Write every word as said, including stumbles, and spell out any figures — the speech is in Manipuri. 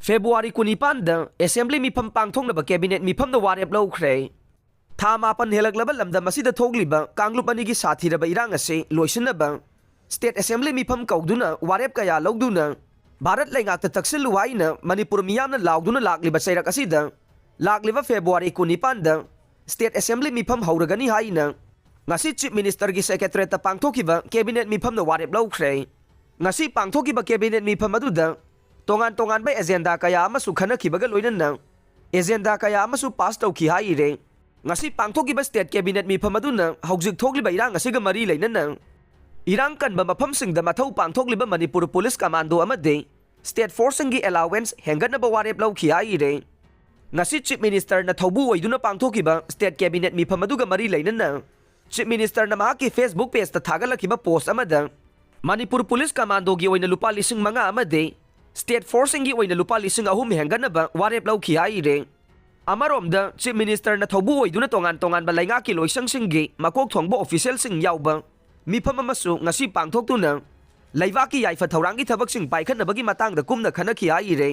ꯐꯦꯕ꯭ꯔꯨꯋꯥꯔꯤ ꯀꯨꯟꯅꯤꯄꯥꯟꯗ ꯑꯦꯁꯦꯝꯕ꯭ꯂꯤ ꯃꯤꯐꯝ ꯄꯥꯡꯊꯣꯛꯅꯕ ꯀꯦꯕꯤꯅꯦꯠ ꯃꯤꯐꯝꯅ ꯋꯥꯔꯦꯞ ꯂꯧꯈ꯭ꯔꯦ꯫ ꯊꯥ ꯃꯥꯄꯟ ꯍꯦꯜꯂꯛꯂꯕ ꯂꯝꯗꯝ ꯑꯁꯤꯗ ꯊꯣꯛꯂꯤꯕ ꯀꯥꯡꯂꯨꯞ ꯑꯅꯤꯒꯤ ꯁꯥꯊꯤꯔꯕ ꯏꯔꯥꯡ ꯑꯁꯤ ꯂꯣꯏꯁꯤꯟꯅꯕ ꯁ꯭ꯇꯦꯠ ꯑꯦꯁꯦꯝꯕ꯭ꯂꯤ ꯃꯤꯐꯝ ꯀꯧꯗꯨꯅ ꯋꯥꯔꯦꯞ ꯀꯌꯥ ꯂꯧꯗꯨꯅ ꯚꯥꯔꯠ ꯂꯩꯉꯥꯛꯇ ꯇꯛꯁꯤꯜꯂꯨ ꯍꯥꯏꯅ ꯃꯅꯤꯄꯨꯔ ꯃꯤꯌꯥꯝꯅ ꯂꯥꯎꯗꯨꯅ ꯂꯥꯛꯂꯤꯕ ꯆꯩꯔꯛ ꯑꯁꯤꯗ ꯂꯥꯛꯂꯤꯕ ꯐꯦꯕ꯭ꯔꯨꯋꯥꯔꯤ ꯀꯨꯟꯅꯤꯄꯥꯟꯗ ꯁ꯭ꯇꯦꯠ ꯑꯦꯁꯦꯝꯕ꯭ꯂꯤ ꯃꯤꯐꯝ ꯍꯧꯔꯒꯅꯤ ꯍꯥꯏꯅ ꯉꯁꯤ ꯆꯤꯐ ꯃꯤꯅꯤꯁꯇꯔꯒꯤ ꯁꯦꯀ꯭ꯔꯦꯇꯔꯤꯌꯦꯠꯇ ꯄꯥꯡꯊꯣꯛꯈꯤꯕ ꯀꯦꯕꯤꯅꯦꯠ ꯃꯤꯐꯝꯅ ꯋꯥꯔꯦꯞ ꯂꯧꯈ꯭ꯔꯦ꯫ ꯉꯁꯤ ꯄꯥꯡꯊꯣꯛꯈꯤꯕ ꯀꯦꯕꯤꯅꯦꯠ ꯃꯤꯐꯝ ꯑꯗꯨꯗ ꯇꯣꯉꯥꯟ ꯇꯣꯉꯥꯟꯕ ꯑꯦꯖꯦꯟꯗꯥ ꯀꯌꯥ ꯑꯃꯁꯨ ꯈꯟꯅꯈꯤꯕꯒ ꯂꯣꯏꯅꯅ ꯑꯦꯖꯦꯟꯗꯥ ꯀꯌꯥ ꯑꯃꯁꯨ ꯄꯥꯁ ꯇꯧꯈꯤ ꯍꯥꯏꯔꯦ꯫ ꯉꯁꯤ ꯄꯥꯡꯊꯣꯛꯈꯤꯕ ꯁ꯭ꯇꯦꯠ ꯀꯦꯕꯤꯅꯦꯠ ꯃꯤꯐꯝ ꯑꯗꯨꯅ ꯍꯧꯖꯤꯛ ꯊꯣꯛꯂꯤꯕ ꯏꯔꯥꯡ ꯑꯁꯤꯒ ꯃꯔꯤ ꯂꯩꯅꯅ ꯏꯔꯥꯡ ꯀꯟꯕ ꯃꯐꯝꯁꯤꯡꯗ ꯃꯊꯧ ꯄꯥꯡꯊꯣꯛꯂꯤꯕ ꯃꯅꯤꯄꯨꯔ ꯄꯨꯂꯤꯁ ꯀꯃꯥꯟꯗꯣ ꯑꯃꯗꯤ ꯁ꯭ꯇꯦꯠ ꯐꯣꯔꯁꯁꯤꯡꯒꯤ ꯑꯦꯂꯥꯎꯋꯦꯟꯁ ꯍꯦꯟꯒꯠꯅꯕ ꯋꯥꯔꯦꯞ ꯂꯧꯈꯤ ꯍꯥꯏꯔꯦ꯫ ꯉꯁꯤ ꯆꯤꯐ ꯃꯤꯅꯤꯁꯇꯔꯅ ꯊꯧꯕꯨ ꯑꯣꯏꯗꯨꯅ ꯄꯥꯡꯊꯣꯛꯈꯤꯕ ꯁ꯭ꯇꯦꯠ ꯀꯦꯕꯤꯅꯦꯠ ꯃꯤꯐꯝ ꯑꯗꯨꯒ ꯃꯔꯤ ꯂꯩꯅꯅ ꯆꯤꯐ ꯃꯤꯅꯤꯁꯇꯔꯅ ꯃꯍꯥꯛꯀꯤ ꯐꯦꯁꯕꯨꯛ ꯄꯦꯖꯇ ꯊꯥꯒꯠꯂꯛꯈꯤꯕ ꯄꯣꯁ ꯑꯃꯗ ꯃꯅꯤꯄꯨꯔ ꯄꯨꯂꯤꯁ ꯀꯃꯥꯟꯗꯣꯒꯤ ꯑꯣꯏꯅ ꯂꯨꯄꯥ ꯂꯤꯁꯤꯡ ꯃꯉꯥ ꯑꯃꯗꯤ ꯁ꯭ꯇꯦꯠ ꯐꯣꯔꯁꯁꯤꯡꯒꯤ ꯑꯣꯏꯅ ꯂꯨꯄꯥ ꯂꯤꯁꯤꯡ ꯑꯍꯨꯝ ꯍꯦꯟꯒꯠꯅꯕ ꯋꯥꯔꯦꯞ ꯂꯧꯈꯤ ꯍꯥꯏꯔꯦ꯫ ꯑꯃꯔꯣꯝꯗ ꯆꯤꯐ ꯃꯤꯅꯤꯁꯇꯔꯅ ꯊꯧꯕꯨ ꯑꯣꯏꯗꯨꯅ ꯇꯣꯉꯥꯟ ꯇꯣꯉꯥꯟꯕ ꯂꯩꯉꯥꯛꯀꯤ ꯂꯣꯏꯁꯪꯁꯤꯡꯒꯤ ꯃꯀꯣꯛ ꯊꯣꯡꯕ ꯑꯣꯐꯤꯁꯤꯌꯦꯜꯁꯤꯡ ꯌꯥꯎꯕ ꯃꯤꯐꯝ ꯑꯃꯁꯨ ꯉꯁꯤ ꯄꯥꯡꯊꯣꯛꯇꯨꯅ ꯂꯩꯕꯥꯛꯀꯤ ꯌꯥꯏꯐ ꯊꯧꯔꯥꯡꯒꯤ ꯊꯕꯛꯁꯤꯡ ꯄꯥꯏꯈꯠꯅꯕꯒꯤ ꯃꯇꯥꯡꯗ ꯀꯨꯞꯅ ꯈꯟꯅꯈꯤ ꯍꯥꯏꯔꯦ꯫